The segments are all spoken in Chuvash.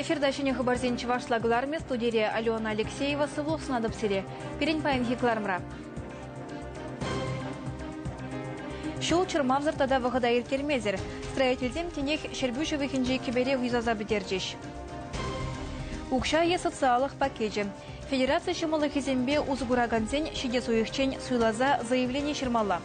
Эфирта ҫӗнӗ хыпарсен чӑвашла кӑларӑмӗ студире Алена Алексеева сывлӑх сунатӑп сире. Пирӗн паянхи кӑларӑмра. Ҫул чӑрмавсӑр тата вӑхӑта ирттермесӗр. Строительсем тинех Ҫӗрпӳ ҫывӑхӗнчи кӗпере юсаса пӗтерчӗҫ. Укҫа е социаллӑх пакечӗ. Федераци ҫӑмӑллӑхӗсемпе усӑ куракансен ҫитес уйӑхчен суйласа заявлени ҫырмалла.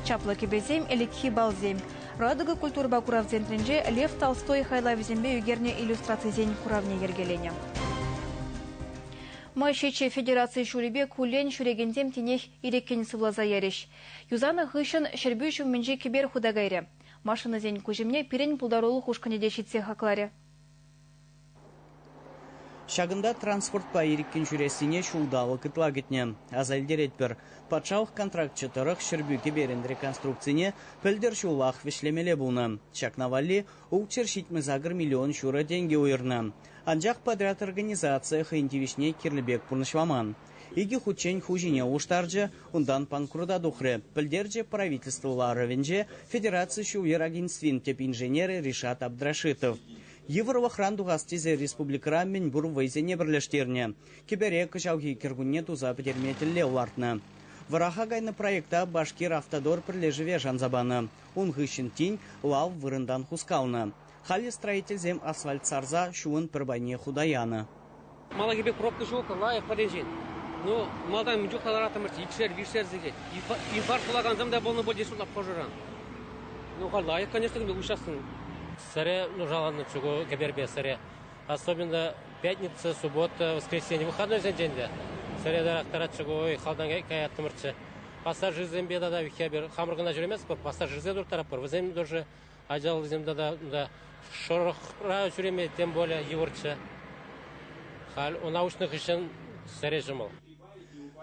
Чаплӑ кӗпесем, ӗлӗкхи балсем. Радуга культурӑпа курав центрӗнче Лев Толстой хайлавӗсемпе ӳкернӗ иллюстрацисен куравне йӗркеленӗ. Мӑйҫиччӗ федераци ҫулӗпе куллен ҫӳрекенсем тинех ирӗккӗн сывласа ярӗҫ. Юсанӑ хыҫҫӑн Ҫӗрпӳ ҫумӗнчи кӗпер хута кайрӗ. Машинӑсен куҫӑмне пирӗн пултарулӑх ушкӑнӗ те ҫитсе хакларӗ. Ҫакӑнта транспортпа ирӗккӗн ҫӳрессине ҫулталӑк ытла кӗтнӗ. Аса илтеретпӗр, патшалӑх контракчӗ тӑрӑх Ҫӗрпӳ кӗперӗн реконструкцине пӗлтӗр ҫуллах вӗҫлемелле пулнӑ. Ҫакна валли 678 миллион ҫурӑ тенкӗ уйӑрнӑ. Анчах подряд организацийӗ хӑйӗн тивӗҫне кирлӗ пек пурнӑҫламан. Икӗ хутчен хуҫине улӑштарчӗ, унтан панкрута тухрӗ, пӗлтерчӗ правительство ларӑвӗнче Федераци ҫул-йӗр агентствин тӗп инженерӗ Ришат Абдрашитов. Йывӑрлӑхран тухас тесе республикӑра мӗнпур вӑйсене пӗрлештернӗ. Кӗпере кӑҫалхи кӗркунне туса пӗтерме тӗллев лартнӑ. Вӑраха кайнӑ проекта Башкир-Автодор пӗрлешӗве шанса панӑ. Ун хыҫҫӑн тин лав вырӑнтан хускалнӑ. Халӗ строительсем асфальт сарса ҫулӑн пӗр пайне хута янӑ. Малахи пек пробка ҫук, лайӑх пӗринчен. Ну, малтан мӗн чухлӗ лараттӑмӑрччӗ, икшер, виҫшер сехет. Инфаркт пулакансем та пулнӑ пуль шутлап хӑшӑран. Ну, халь лайӑх, конечно, уҫассӑн. Сӗре нушаланнӑччӗ ку кӗперпе сӗре. Особенно пятница, суббота, воскресенье выходнойсенчен те сӗре тарах ку, ой, халтан каяттӑмӑрччӗ. Пассажирсемпе тата эпир хамӑр кӑна ҫӳреместпӗр, пассажирсем турттаратпӑр. Вӗсем тоже ачаллисем тата унта шӑрӑхра ҫӳреме тем более йывӑрччӗ. Халь ӑна уҫнӑ хыҫҫӑн сӗре ҫӑмӑл.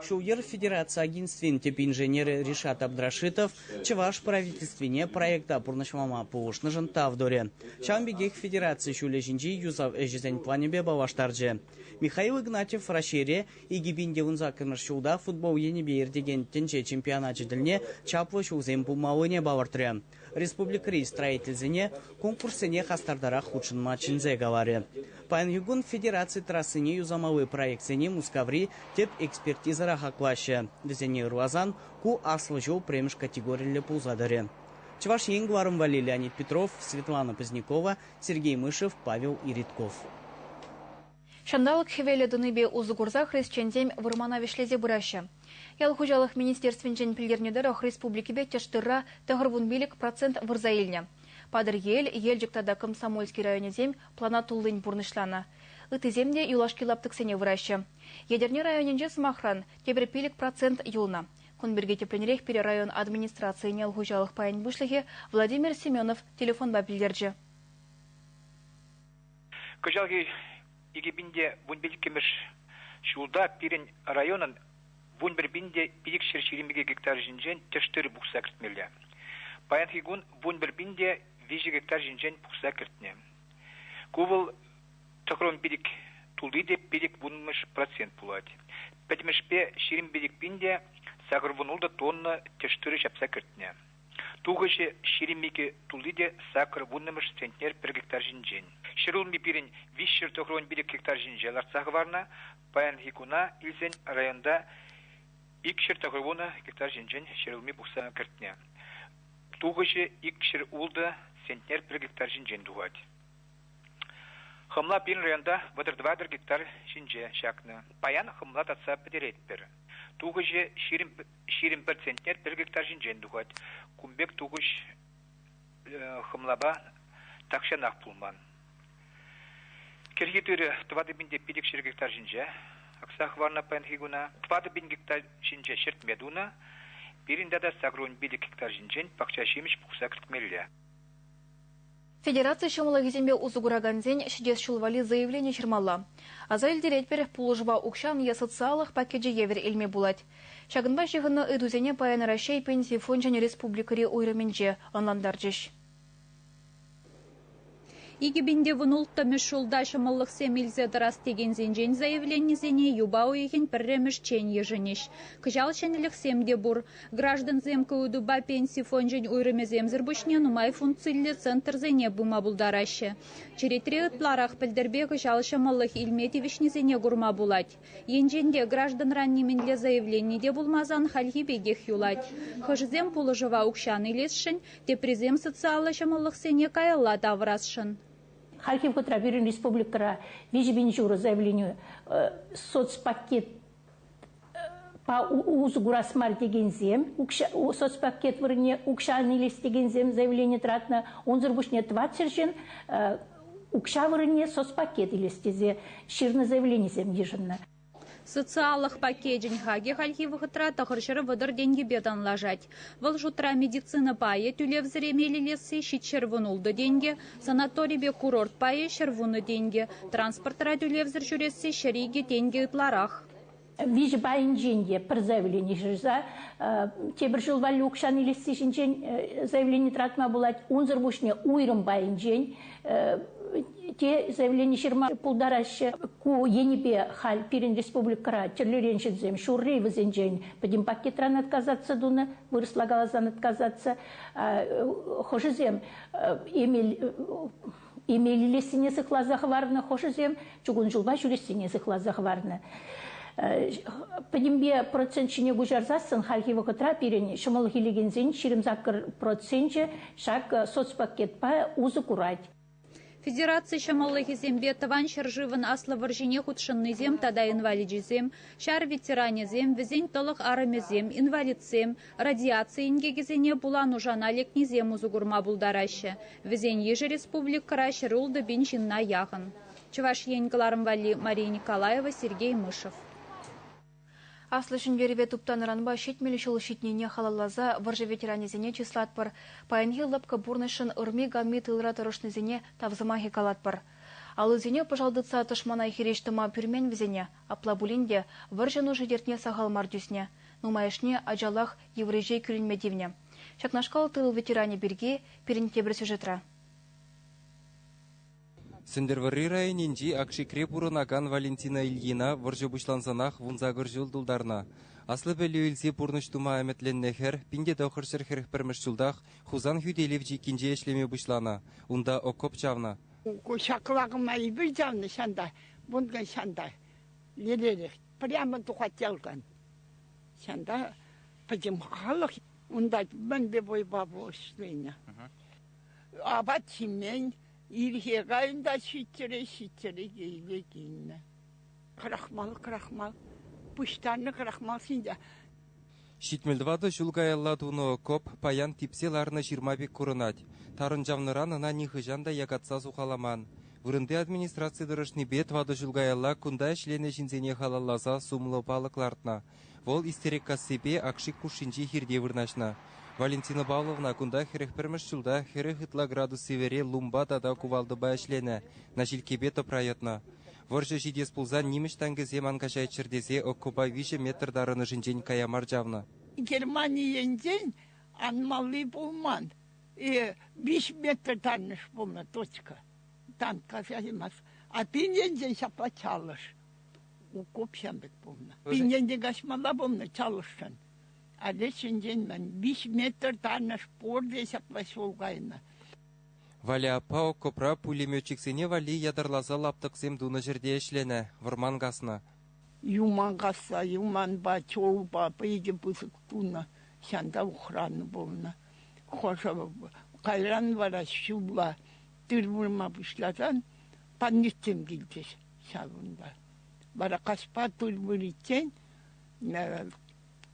Ҫул-йӗр федераци агентствин тӗп инженерӗ Ришат Абдрашитов Чӑваш правительствине проекта пурнӑҫлама пулӑшнӑшӑн тав турӗ. Ҫавӑн пекех федераци ҫулӗ ҫинчи юсав ӗҫӗсен планӗпе паллаштарчӗ. Михаил Игнатьев Раҫҫейре 2018 ҫулта футбол енӗпе иртекен тӗнче чемпионачӗ тӗлне чаплӑ ҫулсем пулмаллине палӑртрӗ. Республикӑри строительсене конкурссене хастартарах хутшӑнма чӗнсе каларӗ. Паянхи кун федераци трассине юсамалли проектсене Мускаври тӗп экспертизӑра хаклаҫҫӗ. Вӗсене ырласан ку аслӑ ҫул пӗрремӗш категориллӗ пулса тӑрӗ. Чӑваш Ен кӑларӑм валли Леонид Петров, Светлана Позднякова, Сергей Мышев, Павел Иритков. Ҫанталӑк хӗвелӗ тӑнипе усӑ курса хресченсем вырмана вӗҫлесе пыраҫҫӗ. Ял хуҫалӑх министерствинчен пӗлтернӗ тӑрӑх, республикипе тӗш тырра 95% вырса илнӗ. Патӑрьел, Елчӗк тата Комсомольски районӗсем плана туллин пурнӑҫланӑ. Ыттисем те юлашки лаптӑксене выраҫҫӗ. Етӗрне районӗнче, сӑмахран, тепӗр 5% юлнӑ. Кун пирки тӗплӗнрех пире район администрацийӗн ял хуҫалӑх пайӗн пуҫлӑхӗ Владимир Семенов телефонпа пӗлтерчӗ. Кӑҫалхи 2015-мӗш ҫулта пирӗн районӑн 11 522 гектар ҫинчен тӗш-тырӑ пухса кӗртмелле. Паянхи кун 11 003 гектар ҫинчен пухса кӗртнӗ. Ку вӑл тӑхрӑн пилӗк тулли те 50 процент пулать. Пӗтӗмӗшпе 25 086 тонна тӗш-тырӑ ҫапса кӗртнӗ. Тухӑҫӗ 22 тулли те 80-мӗш центнер пӗр гектар ҫинчен. Ҫӗрулми пирӗн 395 гектар ҫинче лартса хӑварнӑ. Паянхи куна илсен районта 290 гектар ҫинчен ҫӗрулми пухса кӗртнӗ. Тухӑҫӗ 206 центнер пӗр гектар ҫинчен тухать. Хӑмла пирӗн районта 34 гектар ҫинче ҫакнӑ. Паян хӑмла татса пӗтеретпӗр. Тухӑҫӗ 21 центнер пӗр гектар ҫинчен тухать. Кун пек тухӑҫ хӑмлапа тахҫанах пулман. Кӗрхи тырӑ 4500 гектар ҫинче акса хӑварнӑ паянхи куна. 4000 гектар ҫинче ҫӗртме тунӑ. Пирӗн тата 85 гектар ҫинчен пахча ҫимӗҫ пухса кӗртмелле. Федераци ҫӑмӑллӑхӗсемпе усӑ куракансен ҫитес ҫул валли заявлени ҫырмалла. Аса илтеретпӗр, пулӑшӑва укҫан е социаллӑх пакечӗ евӗр илме пулать. Ҫакӑнпа ҫыхӑннӑ ыйтусене паян Раҫҫей Пенси фончӗн республикӑри уйрӑмӗнче ӑнлантарчӗҫ. 2016-мӗш ҫулта ҫӑмӑллӑхсем илсе тӑрас текенсенчен заявленисене юпа уйӑхӗн пӗрремӗшчен йышӑнӗҫ. Кӑҫал ҫӗнӗлӗхсем те пур. Граждансем КУДУпа Пенси фончӗн уйрӑмӗсемсӗр пуҫне нумай функциллӗ центрсене пыма пултараҫҫӗ. Черетре ытларах пӗлтӗрпе кӑҫал ҫӑмӑллӑх илме тивӗҫнисене курма пулать. Енчен те гражданран нимӗнле заявлени те пулмасан хальхи пекех юлать. Хӑшӗсем пулӑшӑва укҫан илесшӗн, теприсем социаллӑ ҫӑмӑллӑхсене каялла тавӑрасшӑн. Хальхи вӑхӑтра пирӗн республикӑра 3,5 ҫурӑ заявлени соцпакет усӑ курас мар текенсем, соцпакет вырӑнне укҫан илес текенсем заявлени тӑратнӑ. Унсӑр пуҫне 400 ҫын укҫа вырӑнне соцпакет илес тесе ҫырнӑ заявленисем йышӑннӑ. Социаллӑх пакечӗн хакӗ хальхи вӑхӑтра 930 тенкӗпе танлашать. Вӑл шутра медицина пайӗ тӳлевсӗр эмел илесси 716 тенкӗ, санаторипе курорт пайӗ 110 тенкӗ, транспортра тӳлевсӗр ҫӳресси 102 тенкӗ ытларах. Виҫӗ пайӗнчен те пӗр заявлени ҫырса тепӗр ҫул валли укҫан илесси ҫинчен заявлени тӑратма пулать. Унсӑр пуҫне уйрӑм пайӗнчен те заявлени ҫырма пултараҫҫӗ. Ку енӗпе халь пирӗн республикӑра тӗрлӗрен ҫынсем ҫурри вӗсенчен пӗтӗм пакетран отказаться тунӑ, вырӑсла каласан отказаться. Хӑшӗсем эмел эмел илессине сыхласа хӑварнӑ, хӑшӗсем чукун ҫулпа ҫӳрессине сыхласа хӑварнӑ. Пӗтӗмпе процент ҫине куҫарсассӑн хальхи вӑхӑтра пирӗн ҫӑмӑллӑх илекенсен 28 проценчӗ ҫак соцпакетпа усӑ курать. Федераци ҫӑмӑллӑхӗсемпе Тӑван ҫӗршывӑн Аслӑ вӑрҫине хутшӑннисем тата инваличӗсем, ҫар ветеранӗсем, вӗсен тӑлӑх арӑмӗсем, инвалидсем, радиаци инкекӗсене пула нушана лекнисем усӑ курма пултараҫҫӗ. Вӗсен йышӗ республикӑра 106 пин ҫынна яхӑн. Чӑваш Ен кӑларӑм валли Мария Николаева, Сергей Мышев. Аслӑ Ҫӗнтерӗве туптанӑранпа 70 ҫул ҫитнине халалласа вӑрҫӑ ветеранӗсене чыслатпӑр, паянхи лӑпкӑ пурнӑҫшӑн ырми-канми тылра тӑрӑшнисене тав сӑмахӗ калатпӑр. Аллисене пӑшал тытса тӑшмана хирӗҫ тӑма пӳрмен вӗсене, апла пулин те вӑрҫӑ нуши-тертне сахал мар тӳснӗ, нумайӑшне ачаллах йывӑр ӗҫе кӳлӗнме тивнӗ. Ҫакнашкал тыл ветеранӗ пирки пирӗн тепӗр сюжетра. Сӗнтӗрвӑрри районӗнчи Акшикре пурӑнакан Валентина Ильина вӑрҫӑ пуҫлансанах 18 ҫул тултарнӑ. Аслӑ пӗлӳ илсе пурнӑҫ тума ӗмӗтленнӗ хӗр 1941 ҫултах Хусан хӳтӗлев чиккинче ӗҫлеме пуҫланӑ, унта окоп чавнӑ. Ҫаклакӑма эпир чавнӑ ҫанта, вункӑн ҫанта леререх, прямо тухать ялтан. Ҫанта пӗтӗм халӑх унта мӗнпе вӑйпа ӗҫленӗ. Апат ҫимен, Ирхи кайӑн та ҫиччӗре-ҫиччӗре киле килнӗ. Крахмал, крахмал, пуҫтарнӑ крахмал ҫинче. 74 ҫул каялла тунӑ окоп паян типсе ларнӑ ҫырма пек курӑнать. Тарӑн чавнӑран ӑна нихӑҫан та якатса сухаламан. Вырӑнти администраци тӑрӑшнипе тӑватӑ ҫул каялла кунта ӗҫленӗ ҫынсене халалласа сумлӑ палӑк лартнӑ. Вӑл Истереккассипе Акшик хушшинчи хирте вырнаҫнӑ. Валентина Павловна кунта 41-мӗш ҫулта 40 ытла градус сивӗре лумпа тата кувалтӑпа ӗҫленӗ, наҫилккепе тӑпра йӑтнӑ. Вӑрҫӑ ҫитес пулсан нимӗҫ танкӗсем ан каҫайччӑр тесе окопа 3 метр тарӑнӑшӗнчен кая мар чавнӑ. Германи енчен анмалли пулман. 3 метр тарӑнӑш пулнӑ точка. Танк каҫаймасть. А пин енчен ҫапла чалӑш. Укоп ҫам пек пулнӑ. Пин енчен каҫмалла пулнӑ чалӑшшӑн. Але ҫинчен мӗн 5 метр тарӑнӑш пурте ҫапла ҫул кайнӑ. Валя аппа окопра пулеметчиксене валли ятарласа лаптӑксем тунӑ ҫӗрте ӗҫленӗ, вӑрман каснӑ. Юман касса, юманпа, чулпа питӗ пысӑк тунӑ. Ҫанта ухранӑ пулнӑ. Хӑшӗ кайран вара ҫулла тыр вырма пуҫласан паннистсем килчӗҫ ҫавӑнпа. Вара каҫпа тыр выриччен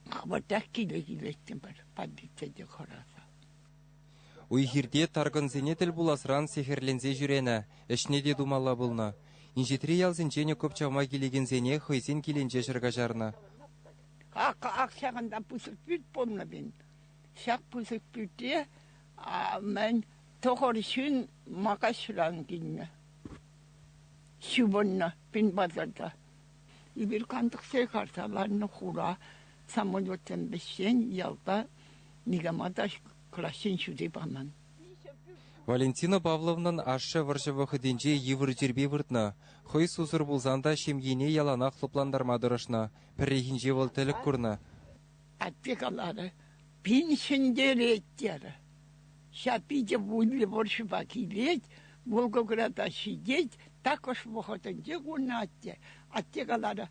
хӑвӑртах киле килеттӗмӗр пандитсене те хӑраса. Уй-хирте таркӑнсене тӗл пуласран сехӗрленсе ҫӳренӗ, ӗҫне те тумалла пулнӑ. Инҫетри ялсенчен окоп чавма килекенсене хӑйсен килӗнче ҫӗр каҫарнӑ. Ак, ак ҫакӑнта пысӑк пӳрт пулнӑ пин. Ҫак пысӑк пӳртре мӗн тӑхӑр ҫын Макаҫран килнӗ. Ҫывӑрнӑ пин пасарта. Эпир кантӑксем карса ларнӑ хура самолетсем вӗҫсен ялта никама та краҫҫын ҫути паман. Валентина Павловнӑн ашшӗ вӑрҫӑ вӑхӑтӗнче йывӑр чирпе выртнӑ. Хӑй сусӑр пулсан та ҫемйине яланах лӑплантарма тӑрӑшнӑ. Пӗррехинче вӑл тӗлӗк курнӑ. Атте каларӗ, пин ҫӗнтерет терӗ. Ҫав питӗ вуйлӑ вӑрҫӑпа килет, Волгограда ҫитет, такӑш вӑхӑтӗнче курнӑ атте. Атте каларӗ,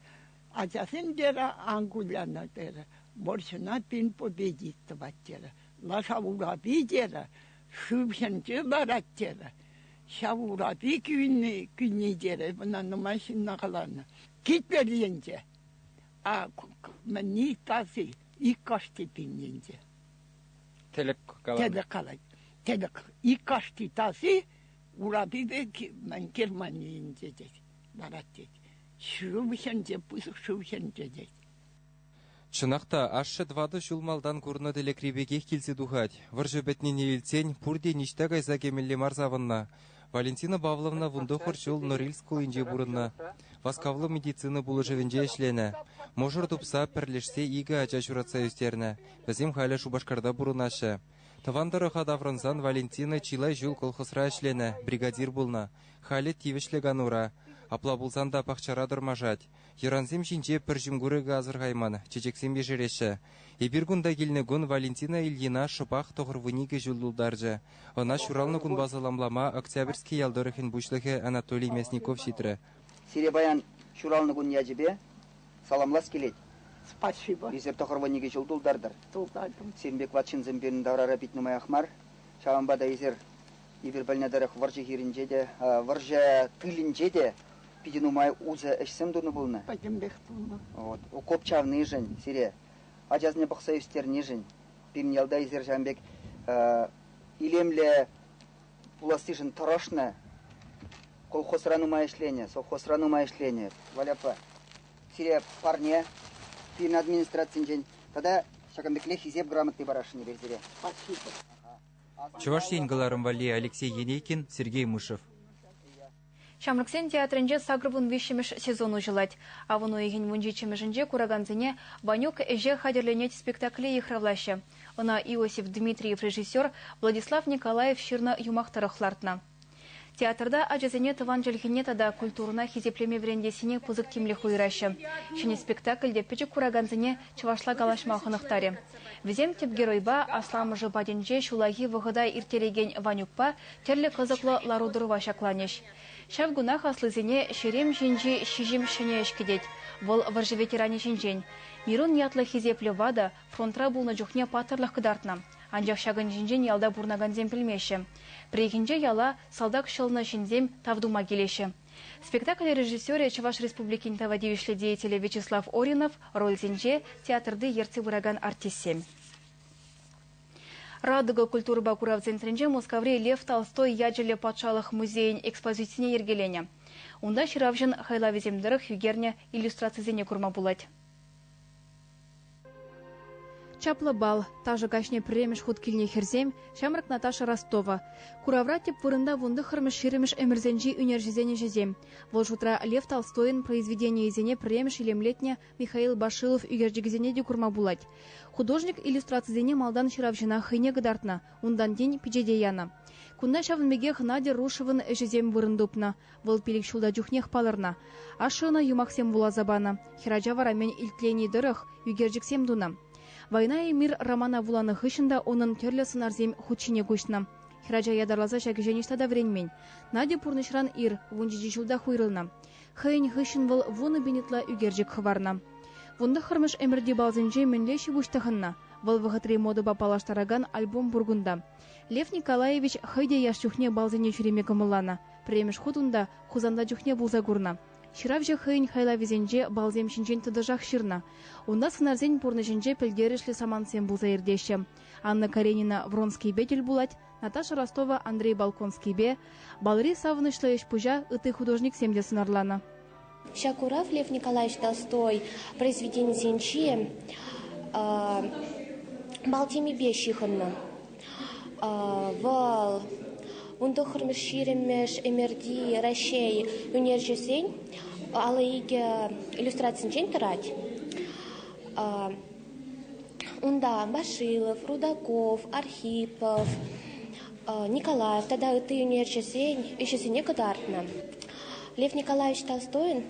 ачасем терӗ, ан кулянӑр терӗ, вӑрҫӑна пин победит тӑвать терӗ. Лаша урапи терӗ, шыв ҫинче ларать терӗ. Ҫав урапи кӳнни терӗ, ӑна нумай ҫынна каланӑ. Китпер енче. А мӗнни таси ик кашти пин енче. Тӗлӗк каланӑ. Тӗлӗк калать. Тӗлӗк ик кашти таси урапипе мӗн Германи енче тет, ларать тет. Шыв ҫинче, пысӑк шыв ҫинче тет. Чӑнах та, ашшӗ тӑватӑ ҫул малтан курнӑ тӗлӗкри пекех килсе тухать. Вӑрҫӑ пӗтнине илтсен пурте ниҫта кайса кӗмелле мар савӑннӑ. Валентина Павловна вунтӑхӑр ҫул Норильск хулинче пурӑннӑ. Васкавлӑ медицина пулӑшӑвӗнче ӗҫленӗ. Мӑшӑр тупса пӗрлешсе икӗ ача ҫуратса ӳстернӗ. Вӗсем халӗ Шупашкарта пурӑнаҫҫӗ. Тӑван тӑрӑха таврӑнсан Валентина чылай ҫул колхозра ӗҫленӗ, бригадир пулнӑ. Халӗ тивӗҫлӗ канура. Апла пулсан та пахчара тӑрмашать. Йӑрансем ҫинче пӗр ҫумкурӑкӗ асӑрхайман, чечексем ешереҫҫӗ. Эпир кунта килнӗ кун Валентина Ильина шӑпах 92 ҫул тултарчӗ. Ӑна ҫуралнӑ кунпа саламлама Октябрьски ял тӑрӑхӗн пуҫлӑхӗ Анатолий Мясников ҫитрӗ. Сире паян ҫуралнӑ кун ячӗпе саламлас килет. Спасибо. Эсир 92 ҫул тултартӑр. Тултартӑм. Сирӗн пек ват ҫынсем пирӗн таврара пит нумаях мар. Ҫавӑнпа та эсир эпир пӗлнӗ тӑрӑх вӑрҫӑ хирӗнче те, вӑрҫӑ тылӗнче те питӗ нумай усӑ ӗҫсем тунӑ пулнӑ. Пӗтӗмпех тунӑ. Вот. Окоп чавнишӗн сире, ачасене пӑхса ӳстернишӗн, пирӗн ялта эсир ҫавӑн пек илемлӗ пулассишӗн тӑрӑшнӑ, колхозра нумай ӗҫленӗ, совхозра нумай ӗҫленӗ. Валяпа, сире парне пирӗн администрацинчен тата ҫакӑн пекле хисеп грамоти парасшӑн эпир сире. Спасибо. Чӑваш Ен кӑларӑм валли Алексей Енейкин, Сергей Мышев. Ҫамрӑксен театрӗнче 83-мӗш сезон уҫӑлать. Авӑн уйӑхӗн вунҫиччӗмӗшӗнче куракансене «Ванюк ӗҫе хатӗрленет» спектакле йыхравлаҫҫӗ. Ӑна Иосиф Дмитриев режиссер Владислав Николаев ҫырнӑ юмах тӑрӑх лартнӑ. Театрта ачасене тӑван чӗлхене тата культурӑна хисеплеме вӗрентессине пысӑк тимлӗх уйӑраҫҫӗ. Ҫӗнӗ спектакльте пӗчӗк куракансене чӑвашла калаҫма хӑнӑхтарӗ. Вӗсем тӗп геройпа, асламӑшӗ патӗнче ҫуллахи вӑхӑта ирттерекен Ванюкпа тӗрлӗ кӑсӑклӑ лару-тӑрӑва ҫакланӗҫ. Ҫав кунах аслисене ҫерем ҫинчи ҫиҫӗм ҫӗнӗ ӗҫ кӗтет. Вӑл вӑрҫӑ ветеранӗ ҫинчен. Мирун ятлӑ хисеплӗ ватӑ фронтра пулнӑ чухне паттӑрлӑх кӑтартнӑ. Анчах ҫакӑн ҫинчен ялта пурӑнакансем пӗлмеҫҫӗ. Пӗррехинче яла салтак ҫӑлнӑ ҫынсем тав тума килеҫҫӗ. Спектакль режиссерӗ Чӑваш Республикин тава тивӗҫлӗ деятелӗ Вячеслав Оринов рольсенче театрти ертсе пыракан артистсем. Радуга культурӑпа курав центрӗнче Мускаври Лев Толстой ячӗллӗ патшалӑх музейӗн экспозицине йӗркеленӗ. Унта ҫыравҫӑн хайлавӗсем тӑрӑх ӳкернӗ иллюстрацисене курма пулать. Чаплӑ бал, ташӑ каҫне пӗрремӗш хут килнӗ хӗрсем, ҫамрӑк Наташа Ростова. Куравра тӗп вырӑнта вунтӑххӑрмӗш ҫирӗмӗш ӗмӗрсенчи ӳнерҫӗсен ӗҫӗсем. Вӑл шутра Лев Толстойӑн произведенийӗсене пӗрремӗш илемлетнӗ Михаил Башилов ӳкерчӗкӗсене те курма пулать. Художник иллюстрацисене малтан ҫыравҫӑна хӑйне кӑтартнӑ, унтан тин пичете янӑ. Кунта ҫавӑн пекех Надя Рушевӑн ӗҫӗсем вырӑн тупнӑ. Вӑл пилӗк ҫулта чухнех палӑрнӑ. Ашшӗ ӑна юмахсем вуласа панӑ. Хӗрача вара мӗн илтлени тӑрӑх ӳкерчӗксем тунӑ. «Война и мир» романа вуланӑ хыҫҫӑн та унӑн тӗрлӗ сӑнарсем хут ҫине куҫнӑ. Хӗрача ятарласа ҫак ӗҫе ниҫта та вӗренмен. Надя пурнӑҫран ир, вунҫичӗ ҫултах уйрӑлнӑ. Хӑйӗн хыҫҫӑн вӑл 10,000 ытла ӳкерчӗк хӑварнӑ. Вунтӑххӑрмӗш ӗмӗрти балсенче мӗнле ҫи-пуҫ тӑхӑннӑ? Вӑл вӑхӑтри модӑпа паллаштаракан альбом пур кунта. Лев Николаевич хӑй те яш чухне балсене ҫӳреме кӑмӑлланӑ. Пӗрремӗш хут унта Хусанта чухне пулса курнӑ. Ҫыравҫӑ хӑйӗн хайлавӗсенче балсем ҫинчен тӑтӑшах ҫырнӑ. Унта сӑнарсен пурнӑҫӗнче пӗлтерӗшлӗ самантсем пулса иртеҫҫӗ. Анна Каренина Вронскийпе тӗл пулать, Наташа Ростова Андрей Балконскийпе, балри савӑнӑҫлӑ ӗҫ-пуҫа ытти художниксем те сӑнарланӑ. Ҫак курав Лев Николаевич Толстой произведенисенчи бал темипе ҫыхӑннӑ. Вӑл вунтӑххӑрмӗш ҫирӗммӗш ӗмӗрти Раҫҫей ӳнерҫисен 52 иллюстрацинчен тӑрать. Унта Башилов, Рудаков, Архипов, Николаев тата ытти ӳнерҫӗсен ӗҫӗсене кӑтартнӑ. Лев Николаевич Толстойӑн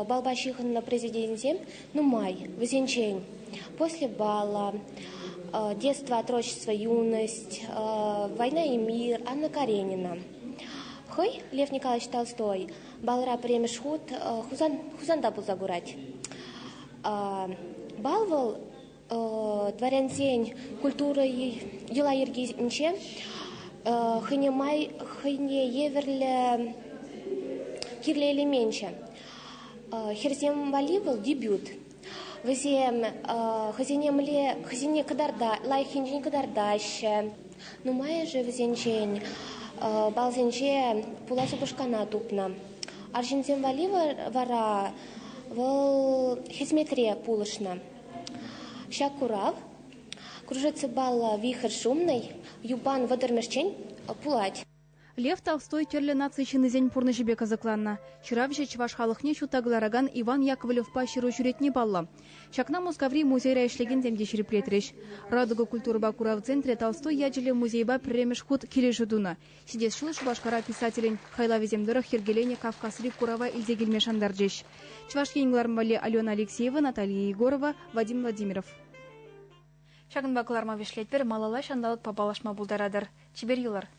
балпа ҫыхӑннӑ произведенисем нумай. Вӗсенчен «После бала», «Детство, отрочество, юность», «Война и мир», Анна Каренина. Хӑй Лев Николаевич Толстой балра пӗрремӗш хут Хусанта пулса курать. Бал вӑл дворянсен культура йӑла-йӗркинче хӑйне май хӑйне евӗрлӗ кирлӗ элеменчӗ. Хӗрсем валли вӑл дебют. Вӗсем хӑйсене мӗнле хӑйсене кӑтарта лайӑх енчен кӑтартаҫҫӗ. Нумайӑшӗ вӗсенчен балсенче пулас упӑшкана тупнӑ. Арҫынсем валли вара вӑл хӗсметре пулӑшнӑ. Ҫак курав Кружится балла Вихрь шумный юпан вӑтӑрмӗшчен пулать. Лев Толстой тӗрлӗ наци ҫыннисен пурнӑҫӗпе кӑсӑкланнӑ. Ҫыравҫӑ чӑваш халӑхне ҫутта кӑларакан Иван Яковлевпа ҫыру ҫӳретни паллӑ. Ҫакна Мускаври музейра ӗҫлекенсем те ҫирӗплетрӗҫ. Радуга культурӑпа курав центрӗ Толстой ячӗллӗ музейпа пӗрремӗш хут килӗшӳ тунӑ. Ҫитес ҫул Шупашкара писателӗн хайлавӗсем тӑрӑх йӗркеленӗ Кавказри курава илсе килме шантарчӗҫ. Чӑваш Ен кӑларӑм валли Алена Алексеева, Наталья Егорова, Вадим Владимиров. Ҫакӑнпа кӑларма вӗҫлетпӗр. Малалла ҫанталӑкпа паллашма пултаратӑр. Чипер юлӑр.